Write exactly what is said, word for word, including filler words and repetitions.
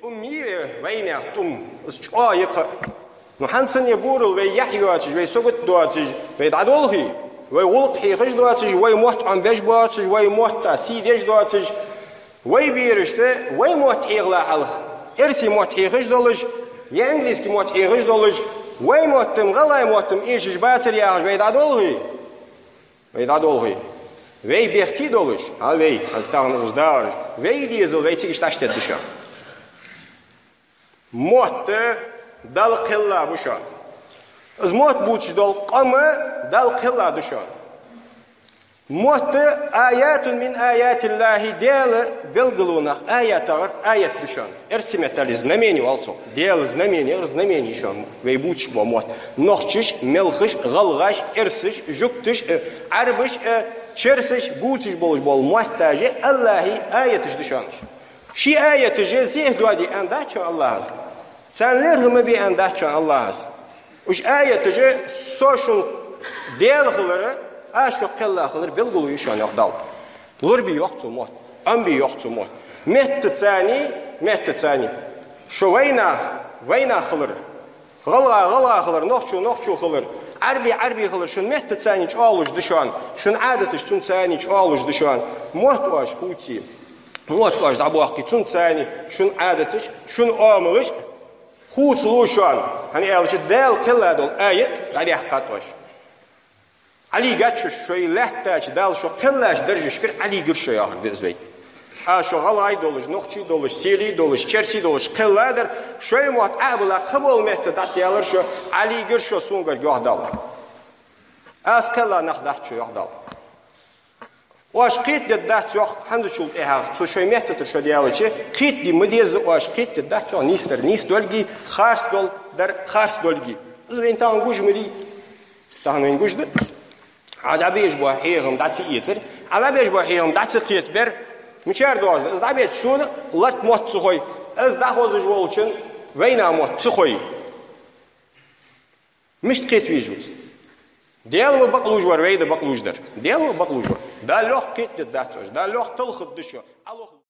Тӏум мийре вайнаьха тӏум, из чӏоагӏа я-кх. Ну, хӏанз санна бурал вай яхь йоацаш, вай сагот доацаш, вай дӏадолхий, вай гӏулакх хьехаш доацаш, вай мотт ӏомабеш боацаш, вай мотта сий деш доацаш, вай берашта вай мотт хьехалахь хьалха, эрсий мотт хьехаш долаш, е английский мотт хьехаш долаш, вай мотт-м, гӏалгӏай мотт-м эшаш бацар яхаш, вай дӏадолхий. Вай дӏадолхий. Вай бехке долаш, хьа вай, хьанз тахан укхаза дагӏараш, вай дезал вай цига иштта дӏадоаладу шоана. Мотт Далла кхелла ба шоана. Из мотт бувцаш дола къам Далла кхелла да шоана. Мотт «آيات من آيات الله», Даьла белгалонех, аятагӏар аят да шоана. Эрсий меттала знамени оал цох. Даьла знамени, ер знамени шоана. Вай бувцаш бола мотт. Нохчаша, малхаша, гӏалгӏаша, эрсаша, жугташа, э, ӏарбаша, э, черсаша бувцаш болаш бола мотташ АллахӀа аяташ да шоана. Ший аяташ зехьа доаде аьнна дац шоана АллахӀа. Царна лерхӏам бе аьнна дац шоана АллахӀа. Уж аяташ со шун Даьла хилар, аз шо кхелла хилар белгало я шоана, йоах Дала. Лорабе, йоах цо, мотт, ӏомабе, йоах цо, мотт. Меттаца, меттаца шо вайнах, вайнах хилар, гӏалгӏа гӏалгӏа хилар, нохчо нохчо хилар, ӏарбе ӏарбе хилар шун меттаца чӏоагӏлуш да шоана, шун ӏадаташ цунца чӏоагӏлуш да шоана. Мотт оаш хувце, мотт оаш дӏабохке, цунца шун ӏадаташ, шун оамалаш хувцалу шоана, хӏана аьлча Дала кхелла дола аят дӏадаьккхад оаш. Ӏалийгад шо, шоай лаьттача Дала шо кхеллача даржашкара Ӏалийгар шо, яхар да из вай. Аз шо гӏалгӏай долаш, нохчий долаш, селий долаш, черсий долаш кхелладар, шоай мотт Ӏобилла кхыбола метта дӏатӏадаьлар шо, Ӏалийгар шо сона гарга, йоах Дала. Аз кхелла нах дац шо, йоах Дала. Оаш кхетадергдац, йоах, хӏанзчул тӏехьагӏа, цу шоай метта тӏара шо даьлча, кхетаде ма деза оаш, кхетадергдац, йоах, нийсдар нийса долга, харц дола дар харц долга. Из вайна тахан гуш ма дий. Тахан вайна гуш да из. Ӏа дӏабеш бола хьехам дӏа ца эцар, Ӏа дӏабеш бола хьехам дӏа ца кхетабар, мичара доагӏаш да? Из дӏабеча сона латта мотт ца хой, из дӏахозаш волчун вайнаьха мотт ца хой. Мишта кхета веза вай из? Даьла ва бакълувш вар, вай да бакълувш дар. Даьла ва бакълувш вар. Дала лоха кхетадергдац оаш, Дала лоха талхадергда шо. Ӏа лоха